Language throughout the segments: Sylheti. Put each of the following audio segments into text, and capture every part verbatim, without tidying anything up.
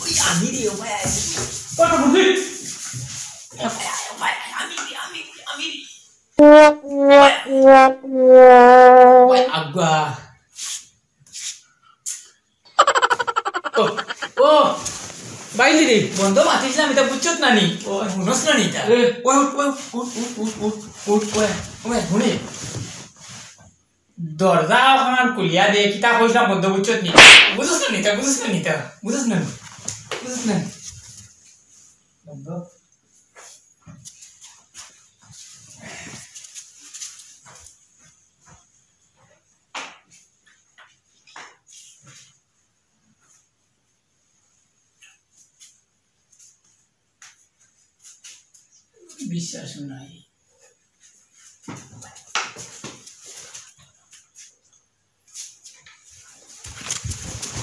ওই আমি রে, ও ভাই, আমি। ও ভাই, ও ভাই, আমি রে, আমি রে, আমি রে। ও ভাই, ও ভাই, আগুয়া। ও, ও, বাইলি রে, বন্ধ মাতিস না, আমি তা বুঝছত না নি। ও, হুনস না নি তা। এ, ওই, উঠ, ওই, উঠ, উঠ, উঠ, উঠ, উঠ, উঠ, ওই, ওই, হুনে। দরজা ওখান খুলিয়া দে, কিতা কইছিলাম বন্ধ বুঝছত নি। বুঝছ না নি তা, বুঝছ না নি তা, বুঝছ না নি, বুঝছ না নি। বন্ধ। বিশ্বাস নাই।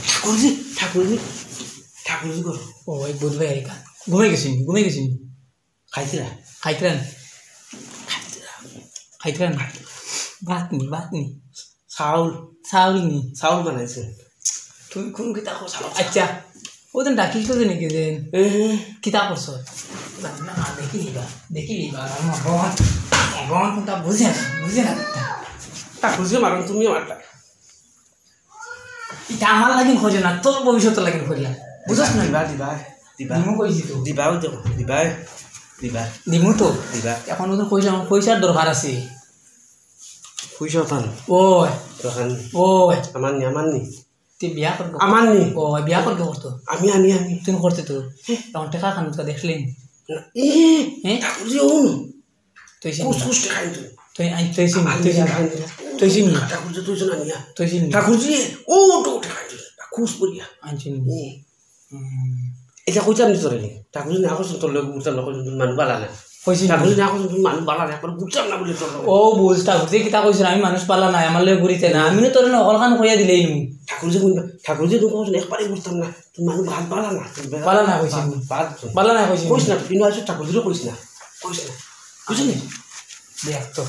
ঠাকুরজি, ঠাকুরজি, ঠাকুরজি করো। ও, এক বুধ ভাই এরিকা। ঘুমাই গেছেন, ঘুমাই গেছেন। খাইছিলা? খাইছিলেন? খাইছিলা? খাইছিলেন? ভাত নি, ভাত নি। চাউল। চাউল নি। চাউল বানাইছে। তুমি কোন কিতা করছো? আচ্ছা, ও দিন ডাকিস তো নাকি যে এ। কিতা করছো? জানি না, দেখি লিবা, দেখি লিবা, আমার ভগবান, ভগবান কোনটা বুঝে না, বুঝে না কোনটা। তা বুঝিও মারুন, তুমিও মারতা। ইটা আমার লাগিন খোঁজে না, তোর ভবিষ্যৎ লাগিন খোঁজে না। বুঝছ না? দিবা, দিবা, দিবা। দিমু কইছি তো। দিবা, ওই দেখো, দিবা, দিবা। দিমু তো। দিবা। এখন ওদের পয়সা, পয়সার দরকার আছে। পয়সা পান। ওই। দরকার নেই। ওই। আমার নি, আমার নি। তুই বিয়া করবো? আমার নি। ও, বিয়া করবো করতো। আমি, আমি, আমি। তুই করতে তো। তখন টেকা খান তো দেখলেন। না, এ, হ্যাঁ? ঠাকুর যে ওন। তুই চিনি। কুছ, কুছ টেকা আনতো। তুই আন-, তুই চিনি, আমি তুই চিনি। টেকা আনতো। তুই চিনি। ঠাকুর যে তুই জানা নিয়া। তুই চিনি। ঠাকুর যে, ও তো টেকা আনতো। কুছ বলিয়া। আনছি নি। এ। হুম। এটা কইতাম নি তোরে নি। ঠাকুর যে না করছেন তোর লগে ঘুরতাম না, কইছেন তুমি মানুষ বালা না। কইছি নি। ঠাকুর যে না করছেন তুমি মানুষ বালা না, একবার ঘুরতাম না বলে তোর লগে। ও বুঝ, ঠাকুর যে কিতা কইছেন, আমি মানুষ বালা না, আমার লগে ঘুরিতে না। আমি তো তোরে নকল খান কইয়া দিলেই নি। ঠাকুর যে কইবা, ঠাকুর যে তুমি কইছেন একবারে ঘুরতাম না। তুই মানুষ বাদ বালা না, তুই বেলা বালা না কইছি। বাদ, বাদ। বালা না কইছি। কইস না, তুই নয় ঠাকুর দিলে কইস না। কইস না। বুঝলি? দেখ তো।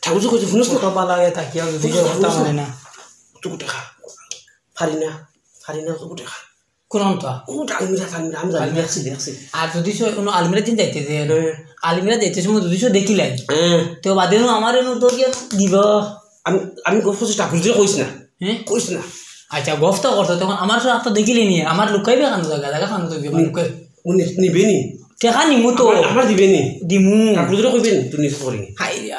ঠাকুর যে কইছে, শুনিস তো? কত বালা লাগে তাকিয়া, যদি কইস না, কথা শুনিস না? মানে না। তুই কোথায় খা? ফারি না, ফারি না, তুই কোথায় খা? কোন আনতা? ও, আলমিরা, আলমিরা, আমি জানি, আলমিরা। দেখছি, দেখছি। আর যদি সে কোনো আলমিরা দিন যাইতে যে, হ্যাঁ। আলমিরা যাইতে সময় যদি সে দেখিলাই, হ্যাঁ। তো বাদে নু আমার এনু তো গিয়া দিব। আমি, আমি গফ করছি, ঠাকুর যে কইস না। হ্যাঁ? কইস না। আচ্ছা, গফ তো করতো, তখন আমার সব তো দেখিলে নি, আমার লুকাইবে কানো জায়গা, জায়গা কানো তো দিবে, নি-, লুকাই। ও নি-, নিবে নি? টেকা নিমু তো। আমার, আমার দিবে নি? দিমু। ঠাকুর ধরে কইবে নি? তুই নিষেধ করি। হায় রে।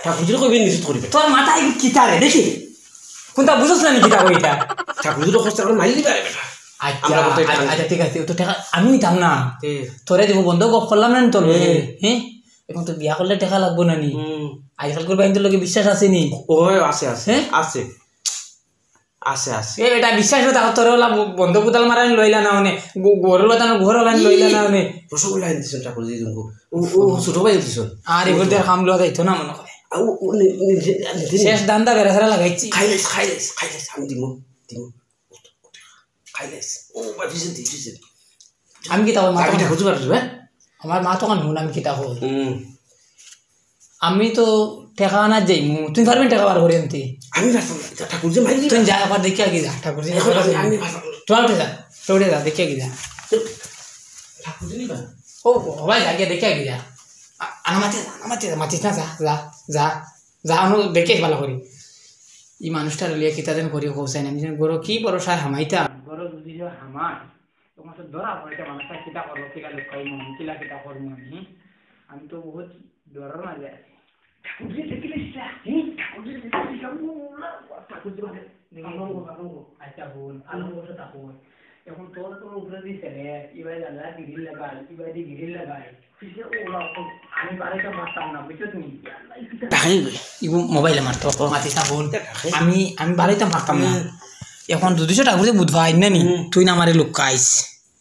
ঠাকুর ধরে কইবে নি নিষেধ করিবে। তোর মাথায় কিতা রে, দেখি। কোনটা বুঝছ না নি কিতা কই এটা? ঠাকুর ধরে কষ্ট করে মারি দিবে রে বেটা। আচ্ছা, আমরা কোথায় আচ্ছা, ঠাকুর? আচ্ছা, ঠিক আছে, ও তো টেকা আমি নিতাম না। কে? তোরে দিব বন্ধ গফ করলাম না নি তোর লগে? হুম। হ্যাঁ? এখন তো বিয়া করলে টেকা লাগবো না নি? হুম। আজকাল করে বাইন্দুর লগে বিশ্বাস আছে নি? ও, আছে, আছে, হ্যাঁ? আছে। আছে, আছে। এ, এটা বিশ্বাস হতো, তোরে ওলা ব-, বন্ধ কুদাল মারানি লইলা না অনে, গ-, গরুর বাতানো ঘর ওলানি লইলা না অনে। রসগোল্লা আনি দিছন ঠাকুর জি জনকু। ও, ও, ছোট ভাই দিছন। আর এগুলো তোর কাম লওয়া যাইতো না মনে হয়। আ, ও, ও, নি-, নি-, নি-, নি-, শেষ ধান্দা বেড়া ছাড়া লাগাইছি। খাইলাইস, খাইলাইস, খাইলাইস, আমি দিমু, দিমু। খাইলাইস। ও, ভাই, পিছন দি, পিছন দি। আমি কিতা কই, মা আমি তখন ঠাকুর জি পারবো, হ্যাঁ? আমার মা তখন হুন, আমি কিতা কই। হুম। আমি তো টেকা আনাত যাইমু, তুই পারবি টেকা বার করি আনতে? আমি পারতাম না, ঠাকুর যে মারি দিবা। তুই যা, একবার দেখিয়া গি যা, ঠাকুর যে এখন আমি, আমি পারতাম না। তুই উঠে যা, তুই উঠে যা, দেখিয়া গি যা। ঠাকুর যে নিবা। ও, ও, ভাই, যা গিয়া দেখিয়া গি যা। আ-, আনা মাতি যা, আনা মাতি যা, মাতিস না, যা, যা, যা, যা, আনো দেখিয়া ভালা করি। ই মানুষটারে লইয়া কিতা যেন করি কইছাইন, আমি যেন গরো কি ভরসায় হামাইতাম, গরো যদি যে হামাই, তখন তো ধরা পড়ে, এটা মানুষটা কিতা করবো, কিলা লুকাইমু, কিলা কিতা করমু আমি, হুম? আমি তো বহুত ডরর মাঝে আছি। ঠাকুর যে দেখিলে সেটা, হুম? ঠাকুর যে দেখিলে সেটা, ও, ও, ও, ঠাকুর যে মানে, দেখি। আতঙ্ক, আতঙ্ক। আচ্ছা, বল, আতঙ্ক তো থাকবো। এখন তোর কোনো উপরে দিছে রে, এবার জানলা গিরিল লাগাই, এবার দিয়ে গিরিল লাগাই। পিছে ও, ও, ও, আমি বাড়াইতাম পারতাম না, বুঝছত নি? তাকে ইগু মোবাইলে মারতো, মাতিস না ফোন। আমি, আমি বাড়াইতাম পারতাম না। হুম। এখন দুইশো ঠাকুর যে বুধ ভাই না নি, হুম। তুই না আমারে লুকাইস,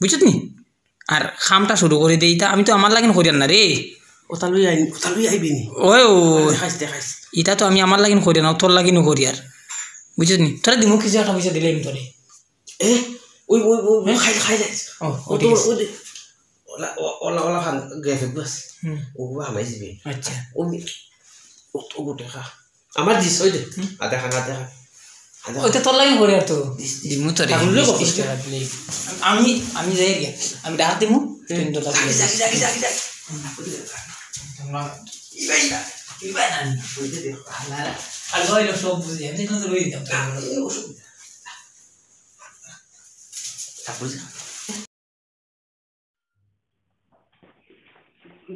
বুঝছত নি? আর কামটা শুরু করি দে, ইতা আমি তো আমার লাগিন করিয়ার না রে। ওটা লই আইন, ওটা লই আইবি নি? ওই, ও। দেখাইস, দেখাইস। ইতা তো আমি আমার লাগিন করিয়ার না, তোর লাগিনও করিয়ার। বুঝছত নি? তোরা দিমু কিছু একটা পয়সা দিলে আমি তোরে। এ? ওই, ওই, ওই, ওই, হ্যাঁ? খাই, খাই যাইস। ও, ও, ও ঠিক তো, আছে। ওই দে-, ওলা, ও-, ওলা, ওলা খান গেছে বাস। হুম। ও হামাই যাবে। আচ্ছা। ও নি-, ও তো গোটে খা। আমার দিস, ওই দে। হুম। আধা খান, আধা খান। আধা ওই তো খান। তোর লাইন করে আর তো। This, this. দিমু তো রে, ঠাকুর লোক দিস, অফিস দিস, করে। আমি, আমি যাই রে। আমি ডাক দিমু, হুম। তুই তো যাবি, যাবি, যাবি, যাবি, যাবি। তোমরা ইবাই না, ইবাই না, ওই যে দেখো, আল্লাহ, আল্লাহ, ওই লোক সব বুঝে, আমি তো রয়ে দিতাম। না, এই অসুবিধা। ঠাকুর যা।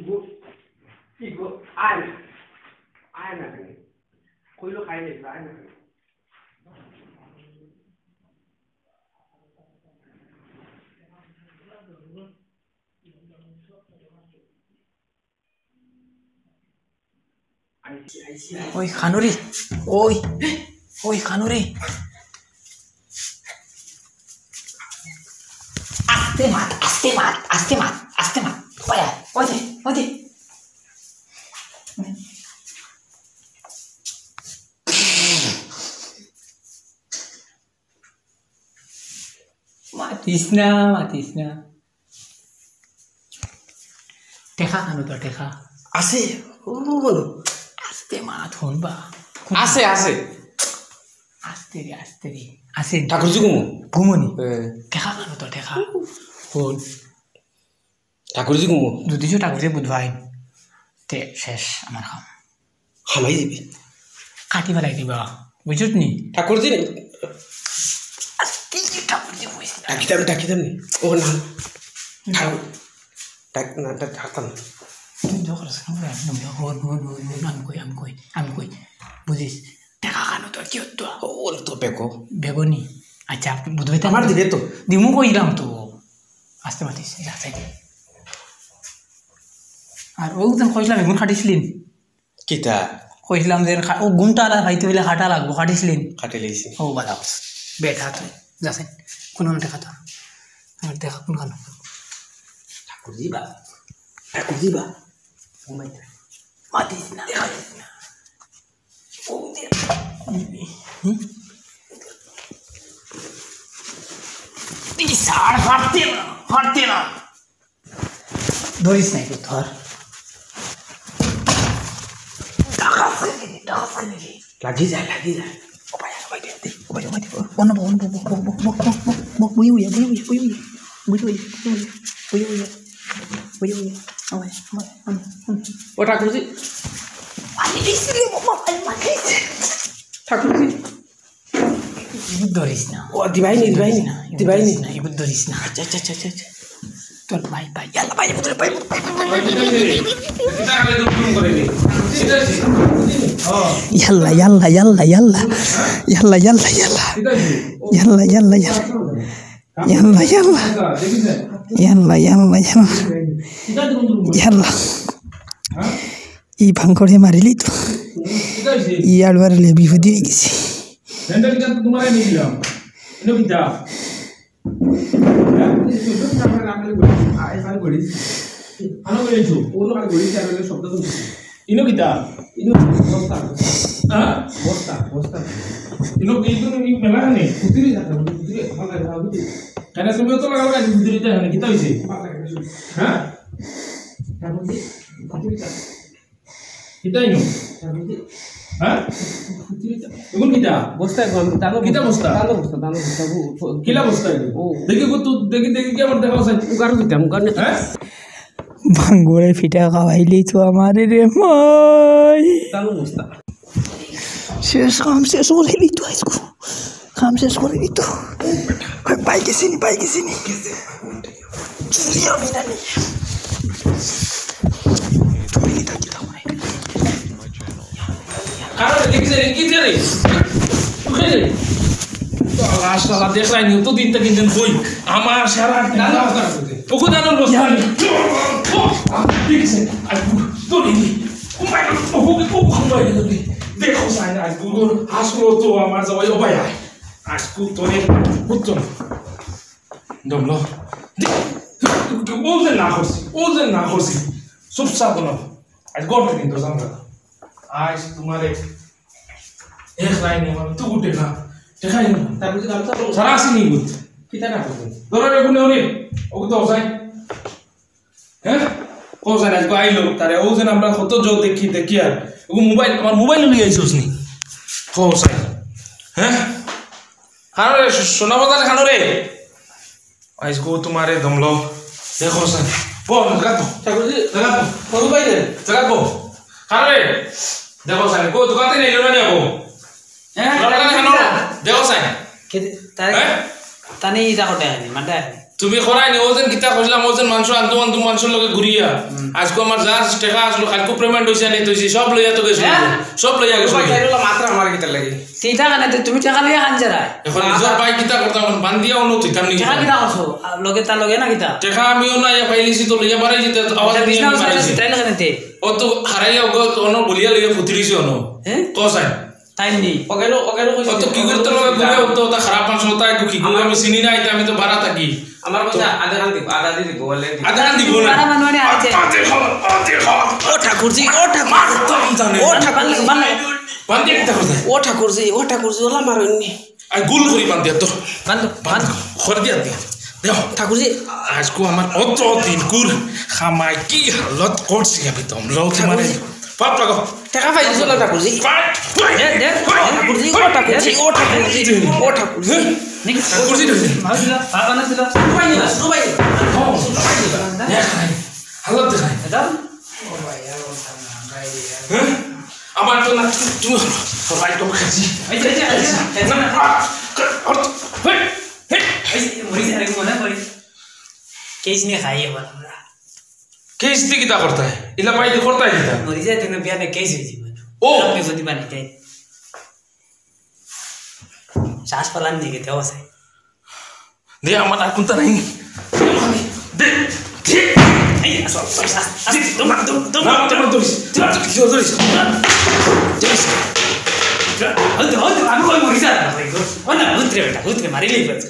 গো, কি গো? আয় না। আয় না কেন? কইলো খাই নাই, আয় না কেন? ওই খানুরি, ওই, ওই খানুরি। আস্তে মাত, আস্তে মাত, আস্তে মাত, আস্তে মাত। ওই, ওই দে, ওই দে। মাতিস না, মাতিস না। টেকা খানো তো, টেকা। আছে, ও বলো। আস্তে মাত, হুন বা। আছে, আছে। আস্তে রে, আস্তে রে। আছে। ঠাকুরজি ঘুমো? ঘুমনি? এ। টেকা খানো তো, টেকা। হুন। ঠাকুরজি ঘুমো? যদি সে ঠাকুরজি বুধবাই, তে শেষ আমার কাম। হামাই দিবি। কাটি ফেলাই দিবা, বুঝছত নি? ঠাকুরজি নি? আস্তে ঠাকুরজি কইস না। ডাকিতাম, ডাকিতাম নি? ও না। ঠাকুর, ডাক-, না, ডাক-, ডাকতাম না। তুই যখন আছে, না, না, না, না, না, আমি কই, আমি কই, আমি কই। বুঝিস? টেকা খানো তোর কি হতো? ও, ওর তো বেগো। বেগো নি? আচ্ছা, বুধবাই তো আমার দিবে তো। দিমু কইলাম তো। আস্তে মাতিস, যা, যাই। আর ও দিন কইছিলাম, এগুন কাটিসলিন। কিতা? কইছিলাম যে খা-, ও গুণটা আলা খাইতে হইলে কাটা লাগবো, কাটিসলিন। কাটি লইছি। ও বালা। বেটা তুই, যাসেন। কোন দেখা তো? আমার দেখা কোন খানো? ঠাকুর দিবা। ঠাকুর দিবা। ও মাই গড। মাতিস না, মাতিস না। ও দে। হুম? এই সার ফাটতে না, ফাটতে না। ধরিস না একটু, ধর। লাগি যায়, লাগি যায়। ও ভাই, ও ভাই, দে, দে, ও ভাই, ও ভাই, দে, ও, ও না, ও না, ও, ও, ও, ও, ও, ও, ও, বই উইয়া, বই উইয়া, বই উইয়া। বই উইয়া, বই উইয়া, বই উইয়া। ও ভাই, ও ভাই, ও ভাই, ও ভাই। ও ঠাকুরজি। মারি দিছি রে বাবা, মারি দিছি। ঠাকুরজি। ইগুত ধরিস না। ও, দিবাই নি, দিবাই নি, না, ইগুত দিবাই নি। ধরিস না, ইগুত ধরিস না। আচ্ছা, আচ্ছা, আচ্ছা, আচ্ছা, আচ্ছা। তোর ভাই, ভাই, ইয়াল্লা, ভাই, ভাই, ভাই, ভাই। ইয়াল্লা, ইয়াল্লা, ইয়াল্লা, ইয়াল্লা। ইয়াল্লা, ইয়াল্লা, ইয়াল্লা। ইয়াল্লা, ইয়াল্লা, ইয়াল্লা। ইয়াল্লা, ইয়াল্লা। ইয়াল্লা, ইয়াল্লা, ইয়াল্লা। ইয়াল্লা। ই ভাঙ্গরে মারিলি তো। ই আড়ুয়ার লে বিপদে অই গেছে। হ্যাঁ? ইনো কিতা? ইনো বস্তা। হ্যাঁ? বস্তা, বস্তা। ইনো, ইনো, ইনো মেলা খানে? ভিতরে রাখা, ভিতরে, ভালো লাগে না, ভিতরে। কেন তুমি তো লাগাও, ভিতরে তো এখানে কিতা হইছে? ভালো লাগে না, হ্যাঁ? ভিতরে রাখা। কিতা ইনো? হ্যাঁ? ভিতরে রাখা। এগুন কিতা? বস্তা এগুন, তানো কিতা বস্তা? তানো বস্তা, তানো বস্তা, ও, ও, কিলা বস্তা এগুন? ও। দেখি গো, তো দেখি, দেখি কি আমার দেখা আছে? উগার দিতাম, উগার না। হ্যাঁ? ভাঙ্গরে ফিটা খাওয়াইলি তো আমারে রে মাই। তানো বস্তা। শেষ, কাম শেষ করি দিত আইজকু। কাম শেষ করি দিত। ভাই, ভাই গেছে নি, ভাই গেছে নি। চুরি আমি না নি। তুমি এটা কি দাও নাই? কারণ দেখি যে কি যে রে? ওকে রে। তো আল্লাহ, শালা দেখলাই নি, তো দিন থেকে দিন বই। আমার সারা না, না, না, না। ওকে জানো বস্তা। ঠিক আছে। আর তো নি। ও মাই গড, ও, ও, ও, ও, ও, দেখো, সাইন, আইজকু, আইজকু তো আমার সবাই, ও ভাই, আইজকু তোরে, বুঝছো না? দমলো। ও যে না করছি, ও যে না করছি। চুপচাপ বলো। আইজ গল্প কিন্তু জানো না। আইজ তোমারে এক লাইনে মানে তো উঠে না। দেখাই না। তার বুঝে গান তো সারা আসেনি বুঝ। কিতা না করবে? ধরো রে, গুনে উনি। ও তো যাই। কও চাইন, আইজকু আইলো, তারে অউ যেন আমরা কত জো দেখি, দেখি আর। অগু মোবাইল, আমার মোবাইল লইয়া আইছস নি? কও চাইন। হ্যাঁ? কানো রে, সোনা বাজার কানো রে? আইজকু তুমারে দমলো। দেখো চাইন। বল, জাগাত বও। ঠাকুরজি। জাগাত বও। বল ভাই রে। জাগাত বও। কানো রে? দেখো চাইন। কো, দোকান থাকি নিলো না নি অগু? হ্যাঁ? দোকান থাকি কানো? দেখো চাইন। কে দে-, তাই, হ্যাঁ? তানি ইটা করে আনি, মাতে আনি। তুমি করাই নি, অউ যেন কিতা কইছলাম, অউ যেন মানষর আন্দু আন্দু মানষর লগে ঘুরিয়া। হুম। আইজকু আমার যা টেকা আছলো, কাইলকু payment অইছে নি, অইছে, সব লইয়া তো গেছলো। হ্যাঁ? সব লইয়া গেছলো। ভাই, তাইলে মাত্র আমার কিতা লাগে? তে ইটা কেনে তে তুমি টেকা লইয়া কান যারায়? এখন নিজর ভাই কিতা করতাম, এখন বান্দিয়া অনো থইতাম নি টেকা কিতা? কিতা করছো? আ, লগে, তার লগে না কিতা? টেকা আমিও না, ইয়া পাইলিছি তো লইয়া বাড়াই যেতে, আওয়াজ আচ্ছা, নিয়ে বিছনা আমি উঠে বাড়াইছি। তাই না কেনে তে? ও তো হারাইয়া ওগো, অনো বলিয়া লইয়া ফুতিরিছে অনো। হ্যাঁ? কও চাইন। তাই নি? ওখানে, ওখানে কইছে, ও তো কি করতে লগে ঘুরে, ও তো ওটা খারাপ মানুষ, ওটা একটু কি করবে, আমি চিনি না, এটা আমি তো ভাড়া থাকি। আমার কথা আধা কান দিব, আধা দি দিব, বলে দিব। আধা কান দিব না। ভাড়া মানুষ মানে আছে। আতে খাও, আতে খাও। ও ঠাকুরজি, ও ঠাকুর। মারতাম জানে। ও ঠাকুর, বান্ধ, বান্ধ। বান্ধ একটা কথা। ও ঠাকুরজি, ও ঠাকুরজি, ওলা মারইন নি। আই গুল করি বান্ধ দিয়া তো। বান্ধ, বান্ধ। করে দিয়া দিয়া। দেখো। ঠাকুরজি। আইজকু আমার অত দিনকুর কামাই কি হালত করছি আমি তো, লও তোমারে। ঠাকুরজি। পাপ লাগো। টেকা পাইলিছো না ঠাকুরজি? দে, দে। ঠাকুরজি, ও ঠাকুরজি, ও ঠাকুরজি, ও ঠাকুরজি। ঠাকুরজি ধরে। মাছ দিলা, ভাত বানাইছিলা। ছোট ভাই নিবা, ছোট ভাই নিবা। ছোট ভাই নিবা। দেখাই। হালত দেখাই। এটা? হ্যাঁ? আমার তো না, তুমি, তুমি, সবাই তো খাচ্ছি। এই যে, এই যে, এই যে, এই যে। না, আ, আ, হেই, হেই। এই যে, মরি যায়, আরে, মনে করি। কেস নিয়ে খাই এবার আমরা। কেস দি কিতা করতায়? ইলা পাই দি করতায় কিতা? মরি যায়, তুমি বিয়ানে কেস হয়ে যাবে। ও! আপনি যদি বানাইতে। শ্বাস পালান নিয়ে গেতে আছে। দে, আমার আর কোনটা নাই। দে, দে। এই, আসো, আসো, আসো, আসো, দম, দম, দম, না, না, দম। না, ধরিস। ধর, ধর, ধর, ধরিস। ধরিস। হয়তো, হয়তো, আমি ওই মরি যাই না, ভাই, গো। ও না, উতরে বেটা, উতরে, মারিলেই বাঁচে।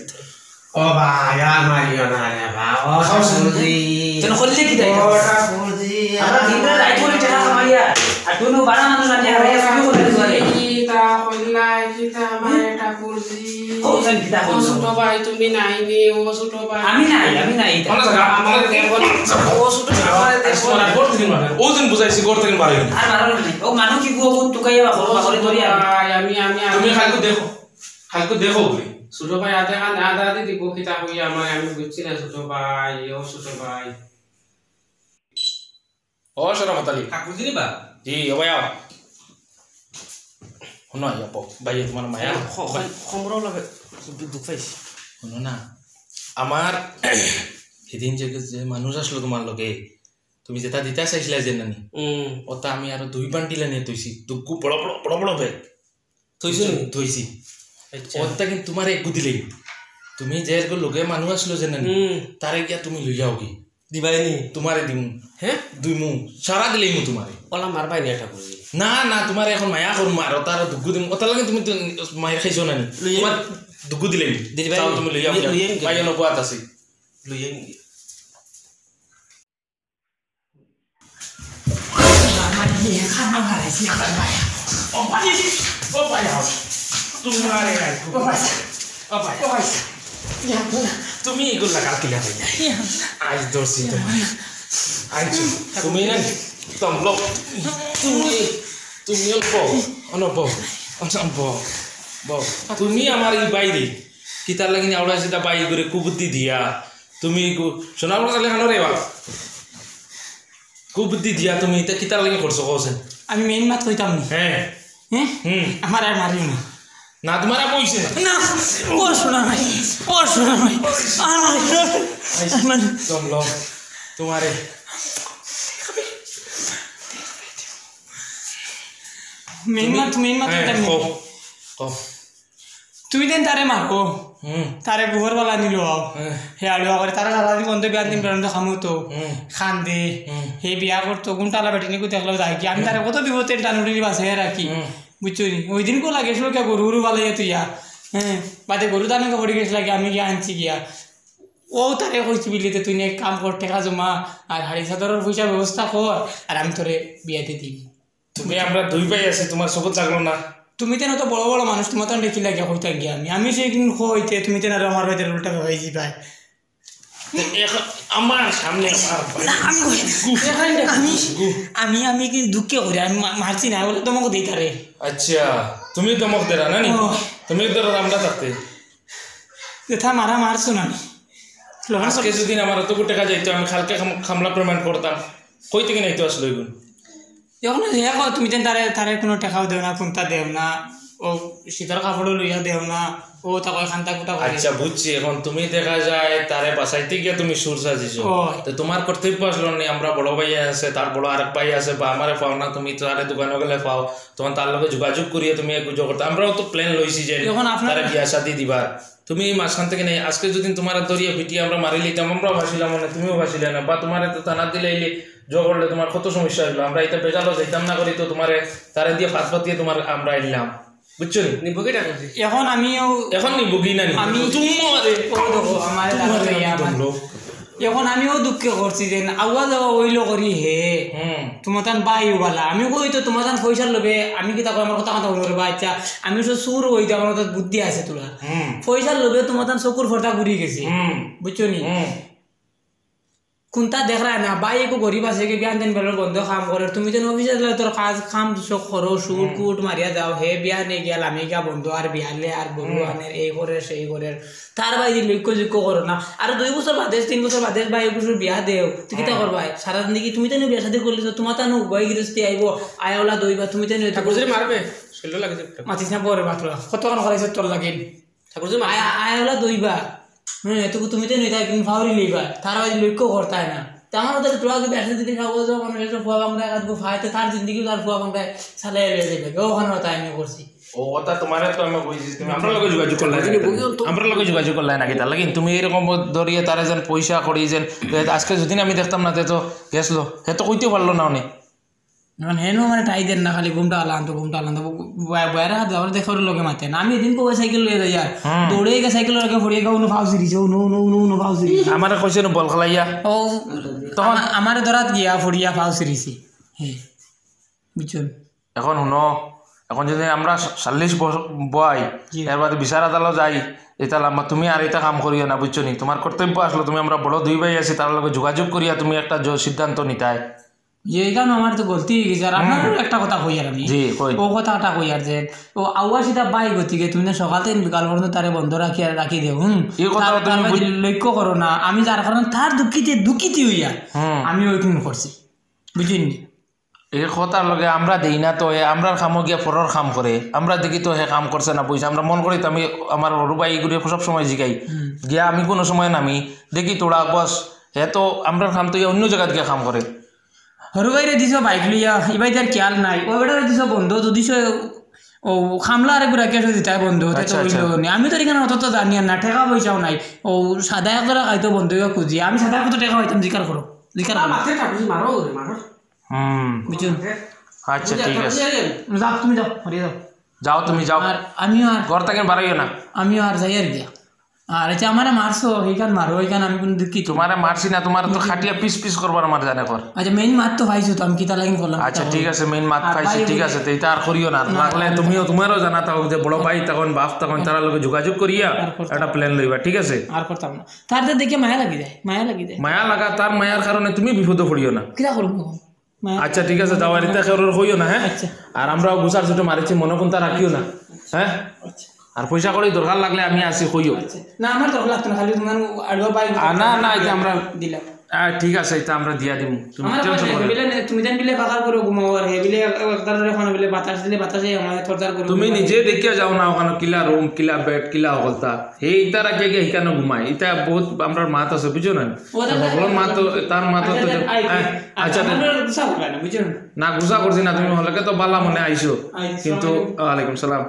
ও ভাই, আর মারিও না রে বা। ও খাও, ঠাকুরজি। কেন করলে কি তাই? ও ঠাকুরজি, আমরা দিন রাত রাইত করে টাকা কামাইয়া, আর তুমি বাড়া মানুষ আনিয়া হারাইয়া শুরু করে দিবারে। কিতা কইলা, কিতা আমারে ঠাকুরজি? ও, জান কিতা ও কইলা? ছোট ভাই, তুমি নাই নি, ও ছোট ভাই। আমি নাই, আমি নাই। আমার দেখো না। ও ছোট ভাই, আমারে দেখো না। ঘর থেকে মারে। ও দিন বুঝাইছি, ঘর থেকে মারে। আর মারো না। ও মানুষ কি গো, ও তুকাইয়া বাবা, ও বাবারে ছোট ধরিয়া। ভাই, আমি, আমি, আমি। তুমি খালি দেখো। খালি দেখো বলি। ছোট ভাই, আধা কান, আধা আধি দিব, কিতা কইয়া আমারে, আমি বুঝছি না ছোট ভাই, ও ছোট ভাই। ও শরাফত আলী। কাকু চিনি বা? জি, ও ভাই আও। হুনো, আইয়া বও। ভাই, তোমার মায়া। খ-, খ-, খমরও লাগে, দু-, দুখ পাইছি। হুনো না, আমার সেদিন যে, যে মানুষ আসলো তোমার লগে, তুমি যেটা দিতা চাইছিলা যে নানি, হুম। ওটা আমি আরো দুই বান্ডিল আনিয়া থইছি, দুগু বড় বড়, বড় বড় ব্যাগ। থইছো নি? থইছি। আচ্ছা। ওটা কিন্তু তোমার একগু দিলেই, তুমি যে এরকম লগে মানুষ আসলো যে নানি, হুম। তারে গিয়া তুমি লইয়া আওগি। দিবাই নি? তোমারে দিমু। হ্যাঁ? দুইমু। সারা দিলেই মু তোমারে। ওলা মারবাই নি এটা বুঝি। না, না, তোমারে এখন মায়া করমু, আর তার দুগু দিমু। ওটার লাগে তুমি তো মায়ের খাইছো না নি? লইয়া তোমার দুগু দিলেই। দিবাই চাও নি? তুমি লইয়া লইয়া আও। নি? পাইও না, কুয়াত আছে। লইয়া নি? আমার ইয়ে খানা হারাইছি, আমার ভাই। ও ভাই, ও ভাই, আও। তোমারে রাখো। ও ভাই, ও ভাই, ও ভাই। ইয়া। তুমি এগুলা কাল কিলা ভাই? ইয়া। আজ ধরছি তো। ইয়া। আজ তুমি না, তমলো। তুমি, তুমি অল্প, অনব, অনব, বউ। তুমি আমার এই বাইরে। কিতার লাগি আওড়া সেটা বাই করে কুবুদ্ধি দিয়া। তুমি কু-, সোনার কথা লেখানো রে বাবা। কুবুদ্ধি দিয়া তুমি এটা কিতার লাগি করছো, কওছেন? আমি মেইন মাত কইতাম নি। হ্যাঁ। হ্যাঁ? হুম। আমার আর মারিও না। না, তোমার আর কইছে না। না, ও সোনা ভাই, ও সোনা ভাই। আর মারিও না। আই, আমার দম লও। তোমারে। মেইন মাত, মেইন মাত হ্যাঁ, কইতাম নি। কও, কও। তুমি দেন তারে মারো। হুম। তারে গুহর বালা নিলো। হুম। হে আলুয়া করে, তারা সারা জীবন তো বিয়ান দিন পর্যন্ত খামো তো। হুম। খান দে। হুম। হে বিয়া করতো, কোনটা আলা বেটি নিকু দেখলো যায় কি? আমি হুম। তারে কত বিপদ টেনশন উঠে বাঁচাইয়া রাখি। হুম। বুঝছো নি? ওই দিন কো লাগে, শুনো কে গরু গরু বালাইয়া তুইয়া। হ্যাঁ, বাদে গরু দানো কে পড়ি গেছে লাগে, আমি গিয়া আনছি গিয়া। ও তারে কইছি বিলিতে, তুই নে এক কাম কর, টেকা জমা, আর হাড়ি চাদরর পয়সা ব্যবস্থা কর, আর আমি তোরে বিয়াতে দিই। তুমি আমরা দুই ভাই আছি, তোমার চকুত লাগলো না? তুমি তেন তো বড় বড় মানুষ, তোমার তো দেখি লাগে কইতাম গিয়া আমি। আমি সেই দিন কইতে, তুমি তেন আর আমার ভাইদের উল্টা ভাবাই দিবাই। এখন আমার সামনে আমার ভাই। আমি কই- আমি আমি আমি কিন্তু দুঃখে করি, আমি মা- মারছি না, বলে ধমক দেই তারে। আচ্ছা, তুমি ধমক দেরা না নি? ও। তুমি ধরো আমরা থাকতে। যেটা মারা মারছো না। লহন আজকে যদি আমার অতটুকু টাকা যাইতো, আমি কালকে খাম- খামলা পেমেন্ট করতাম। কই থেকে নাইতো আসলো এগুন? এখন হে কয়, তুমি যেন তারে তারে কোনো টাকাও দেও না, কোনটা দেও না, ও শীতর কাপড়ও লইয়া দেও না, ও তা কয় খান্তা কুটা করে। আচ্ছা, বুঝছি। এখন তুমি দেখা যায় তারে বাঁচাইতে গিয়া তুমি সুর সাজিছো। ওই। তো তোমার কর্তব্য আসলো নি, আমরা বড় ভাই আছে, তার বড় আরেক ভাই আছে, বা আমারে পাও না, তুমি তারে দোকানে গেলে পাও, তখন তার লগে যোগাযোগ করিয়া তুমি এক গুজো করতে। আমরাও তো প্ল্যান লইছি যে এখন আপনার- তারে বিয়া শাদি দিবার। তুমি এই মাঝখান থেকে নেই, আজকে যদি তোমার ধরিয়া পিটিয়ে আমরা মারি লইতাম, আমরাও ফাঁসিলাম, মানে তুমিও ফাঁসিলে না, বা তোমার তো থানা দিলে এলে জো করলে তোমার কত সমস্যা হইলো। আমরা এটা বেজালো যাইতাম না করি, তো তোমারে তারে দিয়ে ফাঁস ফাতিয়ে তোমার আমরা আনলাম, বুঝছো নি? নিবো কি টাকা দিয়ে? এখন আমিও এখন নিবো কি না নিবো? আমি- তুমি আরে ও দেখো, আমার তোমার দাদা আমি ভাইয়া, আমার- দমলো। এখন আমিও দুঃখে করছি যে আওয়া যাওয়া হইলো করি হে। হুম। তোমার তান ভাই বালা, আমি কই তো তোমার তান পয়সার লোভে, আমি কি তা কই আমার কথা কথা বলবো রে ভাই? আচ্ছা, আমি তো সুর হই তো আমার তো বুদ্ধি আছে তোরা। হুম। পয়সার লোভে তোমার তান চকুর ফটা ঘুরি গেছি। হুম। বুঝছো নি? হুম। কোনটা দেখরায় না, ভাই একো গরিব আছে কি বিয়ান দিন বেলার বন্ধ কাম করে, তুমি যেন অফিসে গেলে তোর কাজ কাম সব করো, শুট কুট মারিয়া যাও, হে বিয়ানে গিয়া লামে গিয়া বন্ধ আর বিয়ালে আর গরু আনের, এই করে সেই করে, তার বাদে লক্ষ্য যোগ্য করো না। আর দুই বছর বাদে, তিন বছর বাদে ভাই এক বছর বিয়া দেও, তুই কিতা করবায়? সারা জিন্দেগি তুমি তো বিয়া শাদি করলি তো তোমার তানো উবাই গিরস্তি আইবো, আয়াওলা দইবা, তুমি তো ঠাকুর যদি মারবে, শরীর লাগে যে। মাতিস না পরে মাত্র, কতক্ষণ করাইছে তোর লাগে? ঠাকুর যদি মারবে। আয়া আয়াওলা দইবা। হ্যাঁ, এটুকু তুমি তো নিতা কিন্তু ফাউরি লইবা, তার বাদে লক্ষ্য করতায় না। তা আমার ওদের তোরা যদি একসাথে যদি খাবো যাও, মানে এসব ফুয়া বাংলা কাজ গো ফাইতে তার জিন্দেগি তার ফুয়া বাংলা চালাই লয়ে যাবে। ওখানে তাই আমি করছি। ও কথা তোমারে তো আমি কইছি, তুমি আমরা লগে যোগাযোগ করলে না কিতা? আমরা লগে যোগাযোগ করলে না কিতা? লেকিন তুমি এরকম ধরিয়ে তারা যেন পয়সা করি যেন, আজকে যদি আমি দেখতাম না, তে তো গেছলো, হে তো কইতেও পারলো না অনেক। মানে হেনু মানে টাই দেন না, খালি ঘুমটা আলান তো, ঘুমটা আলান তো, বাইরে হাত যাওয়ার দেখে ওর লগে মাতে না। আমি এদিন কবে সাইকেল লয়ে যাই আর দৌড়ে গিয়ে সাইকেল লগে পড়িয়ে গিয়ে উনো ফাও সিরিছে, উনো উনো উনো উনো ফাও সিরিছে। আমারে কইছে না বল খেলাইয়া। ও তখন আমার দরাত গিয়া পড়িয়া ফাও সিরিছে। হ্যাঁ, বুঝছেন? এখন হুনো, এখন যদি আমরা চল্লিশ বছর বয়, জি। এর বাদে বিচার আদালত যাই, এটা লম্বা, তুমি আর এটা কাম করিও না, বুঝছো নি? তোমার কর্তব্য আসলো, তুমি আমরা বড় দুই ভাই আছি, তার লগে যোগাযোগ করিয়া তুমি একটা জ-, সিদ্ধান্ত নিতায়। যে এখানে আমার তো গলতি হয়ে গেছে। আর আপনার একটা কথা কই আর আমি, জি, কই। ও কথাটা কই আর যে ও আওয়া সিধা ভাই গতিকে তুমি না সকাল থেকে বিকাল পর্যন্ত তারে বন্ধ রাখি আর রাখি দেও। হুম। এই কথা তার- তুমি তার বাদে বুঝ- লক্ষ্য করো না, আমি যার কারণে তার দুঃখিতে দুঃখিত হইয়া হুম। আমি ওই কাম করছি, বুঝলেন নি? এই কথার লগে আমরা দেই না তো, এ আমরার কামো গিয়া পরর কাম করে, আমরা দেখি তো হে কাম করছে না, বুঝছে, আমরা মন করি তো। আমি আমার বড় ভাই এগুলো সব সময় জিগাই, গিয়া আমি কোনো সময় নামি দেখি তোরা বস, হে তো আমরার কাম তো ইয়া অন্য জায়গাত গিয়া কাম করে। হরু ভাইরে দিছো বাইক লইয়া, ইবাই তার খেয়াল নাই। ও বেটারে দিছো বন্ধ, তো দিছো ও খামলা আরে গুড়া কেসে দিতাই বন্ধ, তে তো আচ্ছা, হইলো আচ্ছা। নি। আমি তো এখানে অত তো জানি আর না, টেকা পয়সাও নাই। ও সাদা এক জোড়া খাইতো বন্ধ হইয়া খুঁজি, আমি সাদা কত টেকা পাইতাম জিকার করো, জিকার করো। মারতে ঠাকুর মারো ওরে, মারো। হুম। বুঝছেন? আচ্ছা, ঠিক আছে। যাও, তুমি যাও, হরিয়া যাও। যাও, তুমি যাও। আর আমিও আর ঘর থেকে বাড়াইও না। আমিও আর যাই আর গিয়া। আর আচ্ছা, আমারে মারছো, এইখান মারো, এইখান আমি কোনো দুঃখিত। তোমারে মারছি না, তোমার তো খাটিয়া পিস পিস করবার আমার জানে কর। আচ্ছা, মেইন মাত তো পাইছো তো, আমি কিতা লাগি করলাম? আচ্ছা, ঠিক আছে, মেইন মাত পাইছি, ঠিক আছে, তো এটা আর করিও না। রাখলে তুমিও, তোমারও জানা থাকো যে বড় ভাই তখন, বাপ তখন, তারা লগে যোগাযোগ করিয়া একটা প্ল্যান লইবা, ঠিক আছে? আর করতাম না। তার তো দেখে মায়া লাগি যায়, মায়া লাগি যায়। মায়া লাগা, তার মায়ার কারণে তুমি বিপদে পড়িও না। কিতা করবো এখন? মায়া- আচ্ছা, ঠিক আছে, যাও, আর এটা কেউর কইও না, হ্যাঁ? আচ্ছা। আর আমরাও গুছার ছোট মারিছি, মনে কোনটা রাখিও না, হ্যাঁ? আচ্ছা। আর পয়সা করি দরকার লাগলে আমি আছি, কইও। না, আমার দরকার লাগতো না, খালি তোমার আড়ুয়া ভাই। আর না, না, এটা আমরা দিলাম। আহ, ঠিক আছে, এটা আমরা দিয়া দিমু। তুমি আমার টেনশন কথা করো না। বিলে, তুমি জান বিলে ফাঁকা করো, ঘুমাও আর হে বিলে একদার রে ফোন বিলে বাতাস দিলে বাতাসে আমার থরথর করো। তুমি নিজে দেখিয়া যাও না ওখানে কিলা রুম, কিলা বেড, কিলা হকলতা। হে ইতা রাখিয়া গিয়া হিকানো ঘুমায়। ইতা বহুত আমরার মাত আছে, বুঝছো না? ও, তো হকলর মাত তো, তার মাত তো, আচ্ছা, আচ্ছা, আই, হ্যাঁ, আচ্ছা, আমার গুসা হবে না, বুঝছো না? না, গুসা করছি না, তুমি হকলকে তো বালা মনে আইছো। আইছো, কিন্তু, আসসালামু ওয়ালাইকুম সালাম।